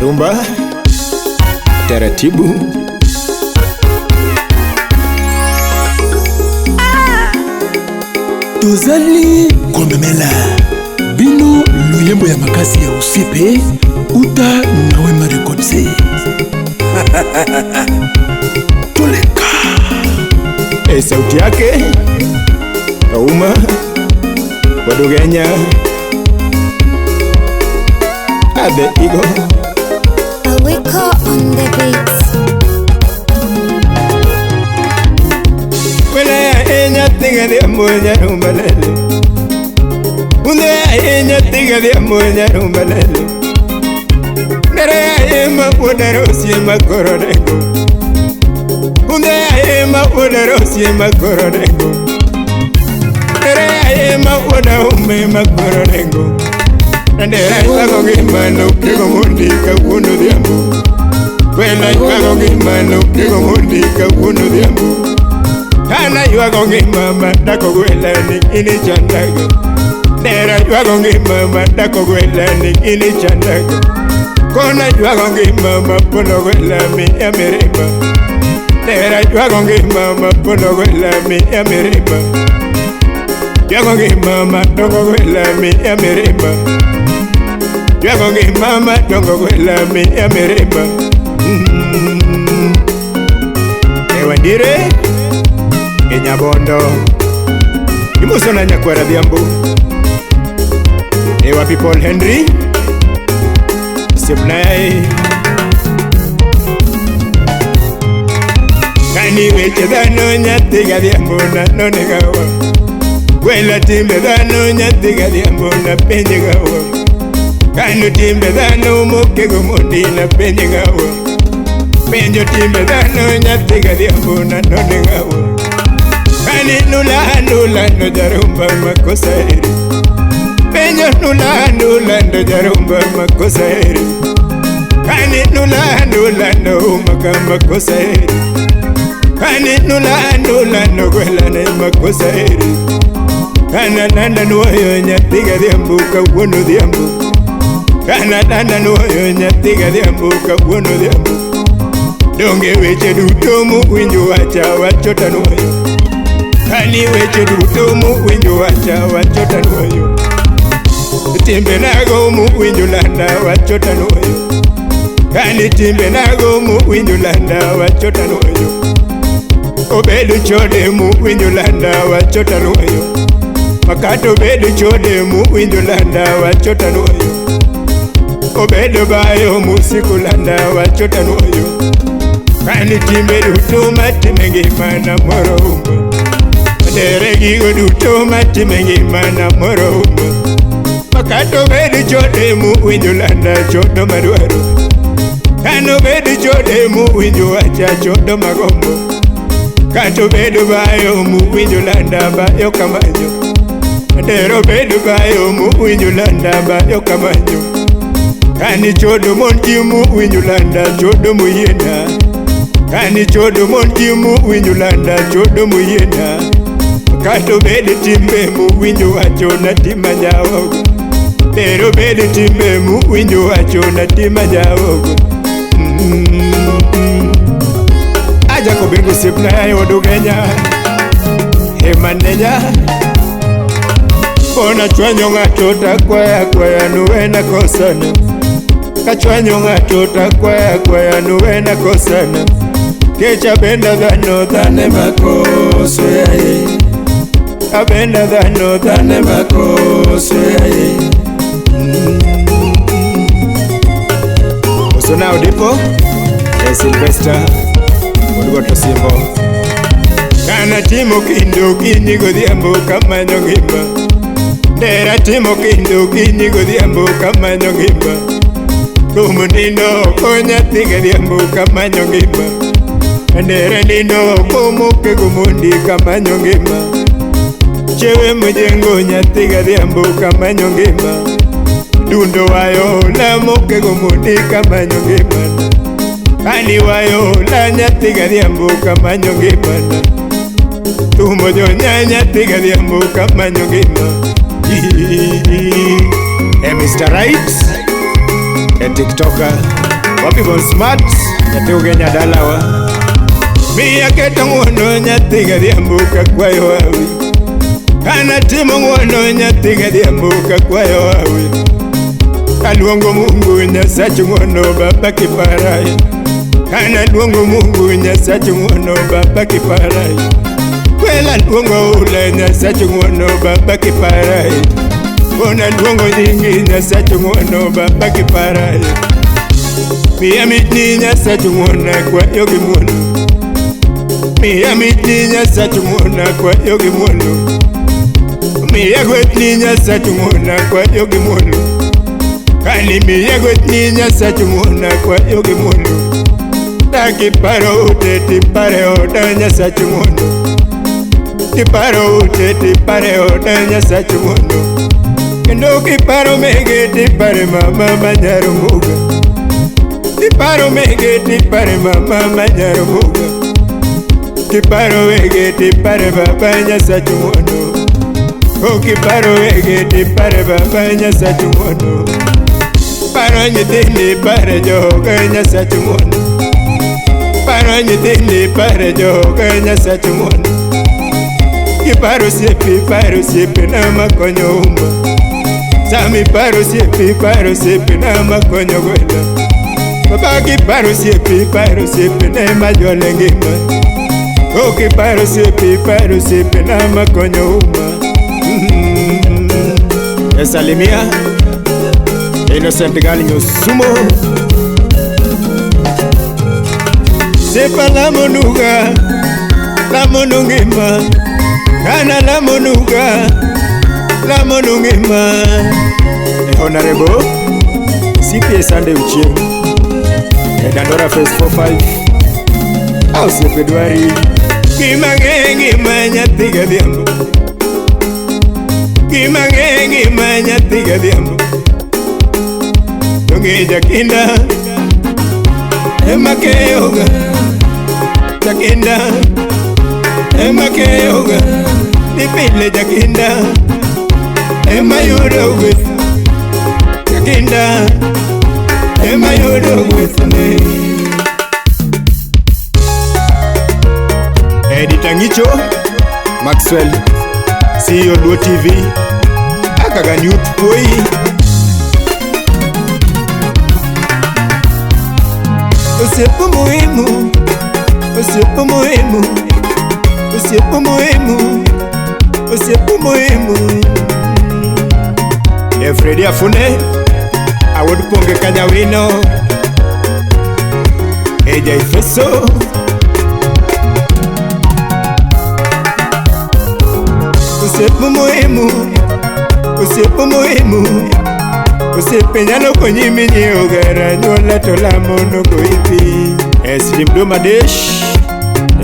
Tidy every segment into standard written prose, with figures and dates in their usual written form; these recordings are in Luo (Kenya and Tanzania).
Rumba taratibu. Tozali komemela bino loyembo ya makasi ya usipe uta na Wema Records. Toleka. E, sauti yake Kauma Wadugenya Ade Igo. Awiko on the beats. Wela enya tiga de amoya rumbalele. Unde enya tiga de amoya rumbalele. Nere ema podero si ma koronego. Unde ema podero si ma koronego. Nere ema poda ume ma koronego. Nere tago gimano kego mundi ka wuono dhiambo. Wela ywago gimano kego mundi ka wuono dhiambo. Ana ywago ngima madako gwela ni ini chandaga. Nera ywago ngima madako gwela ni ini chandaga. Kona ywago ngima mapono gwela mi amirima. Nera ywago ngima mapono gwela mi amirima. Ywago ngima madongo gwela mi amirima. Ywago ngima madongo gwela mi amirima. Ewa ndire Nyabondo Imuso na nyakwara dhiambo. Ewa people Henry Sibnai. Kani weche dhano nyathi gadhiambo na nonegawa. Gwela timbe dhano nyathi gadhiambo na penje gawa. Kanu timbe dhano mokego mondi na penje gawa. Penjo timbe dhano nyathi gadhiambo na nonegawa. Kani nula nula no jarumba makosa eri. Penjo nula nula no jarumba makosa eri. Kani nula nula no maka makosa eri. Kani nula nula no gwela ne makosa eri. Kana nanda nuoyo nyathi gadhiambo kawuono dhiambo. Kana nanda nuoyo nyathi gadhiambo kawuono dhiambo. Donge weche duto muwinjo wacha wacho tanuoyo. Kani weche duto muwinjo wacha wacho tanuoyo. Timbe nago muwinjo landa wacho tanuoyo. Kani timbe nago muwinjo landa wacho tanuoyo. Obedo chode muwinjo landa wacho tanuoyo. Makato obedo chode muwinjo landa wacho tanuoyo. Obedo bayo musiku landa wacho tanuoyo. Kani timbe duto matime ngimana moro umba. Ndere gigo duto matime ngimana moro umba. Makato bedo chode muwinjo landa chodo madwaro. Kano bedo chode muwinjo wacha chodo magombo. Kato bedo bayo muwinjo landa bayo kamanyo. Ndero bedo bayo muwinjo landa bayo kamanyo. Kani chodo mon ji muwinjo landa chodo muyiena. Kani chodo mon ji muwinjo landa chodo muyiena. Kato bedo timbe muwinjo wacho na tima jaogo. Pero bedo timbe muwinjo wacho na tima jaogo. Aja kobengo sipna odugenya. Hemanenya. Ona chwanyo ng'ato takwaya kwaya nuwena kosana. Kachwanyo ng'ato takwaya kwaya nuwena kosana. Kecha benda dhano dhane makoso yaye. Abenda dhano dhane makoso yaye. Osona odipo e Sylvester Odugoto Simbo. Kana timo kindo kinyi godhiambo kamanyo ngima. Ndera timo kindo kinyi godhiambo kamanyo ngima. Tumo nindo oko nyathi gadhiambo kamanyo ngima. Ndera nindo oko mokego mondi kamanyo ngima. Chewe mjengo nyathi gadhiambo kamanyo ngima. Dundo wayo la mokego mondi kamanyo ngima. Kani wayo la nyathi gadhiambo kamanyo ngima. Tumo jo nyathi gadhiambo kamanyo ngima. Hey, Mr. Right. E tiktoker Wapi Bon Smart nyathi Ugenya dalawa. Miya keto ng'uono nyathi gadhiambo kakwayo hawi. Kana timo ng'uono nyathi gadhiambo kakwayo hawi. Kaluongo Mungu Nyasach ng'uono baba kiparai. Kana luongo Mungu Nyasach ng'uono baba kiparai. Kwela luongo ule Nyasach ng'uono baba kiparai. Ona luongo nyingi Nyasach ng'uono baba kiparai. Miya mitni Nyasach ng'uono akwayo gi ng'uono. Miya mitni Nyasach ng'uono akwayo gi ng'uono. Miya gwethni Nyasach ng'uono akwayo gi ng'uono. Kani miya gwethni Nyasach ng'uono akwayo gi ng'uono. Dakiparo ute tipare oda Nyasach ng'uono. Tiparo ute tipare oda Nyasach ng'uono. Kendo kiparo mege tipare mama manyaro muga. Tiparo mege tipare mama manyaro muga. Kiparo wege tipare baba Nyasach ng'uono. O kiparo wege tipare baba Nyasach ng'uono. Paro nyithindi pare joga Nyasach ng'uono. Paro nyithindi pare joga Nyasach ng'uono. Kiparo osiepe paro osiepena makonyo uma. Sami paro osiepe paro osiepena makonyo gwenda. Baba kiparo osiepe paro osiepena majwalo ngima. O kiparo osiepe paro osiepena makonyo uma. Esalimia Innocent Gal Nyosumo. Sepa lamonuga lamonungima. Kana lamonuga lamonungima. Honorable CPA Sunday Uchieng. Dandora Phase 45. Osiepe dwari. Gima ng'e ngima nyathi gadhiambo. Gima ng'e ngima nyathi gadhiambo. Donge jakinda ema keyoga. Jakinda ema keyoga. Ni pile jakinda ema yudo gweth. Jakinda ema yudo gweth ne. Editor Ngicho Maxwell CEO Luo TV Akaga Newt Poi. Osiepo muhimu, osiepo muhimu, osiepo muhimu, osiepo muhimu. Efredi Afune Awod Ponge Kanyawino. Eja Ifeso. Osiepo muhimu, osiepo muhimu. Osiepe nyalo konyi minyiewo gari anyuola to lamo nogoyi piny. Slim Duma Dish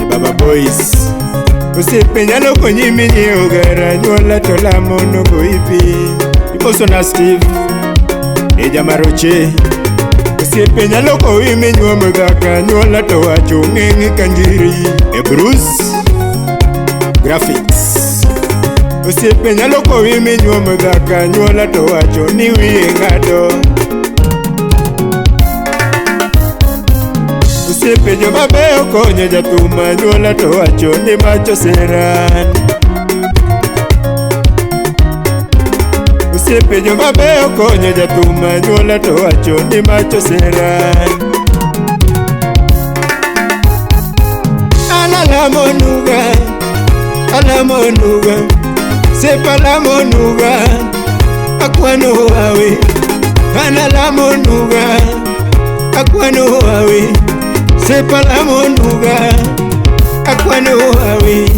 e Baba Boys. Osiepe nyalo konyi minyiewo gari anyuola to lamo nogoyi piny. Imoso na Steve e Jamaroche. Osiepe nyalo kowi minyuomo dhako anyuola to wacho ng'eng'e ka njiri. E Bruce Graphics. Osiepe nyalo kowi minyuomo dhako anyuola to wacho ni wiye ng'ado. Osiepe joma beyo konyo jathum anyuola to wacho ni macho seran. Osiepe joma beyo konyo jathum anyuola to wacho ni macho seran. Alalamonuga, alamonuga. Sepa lamonuga, akwano hawi. Ana lamonuga, akwano hawi. Sepa lamonuga, akwano hawi.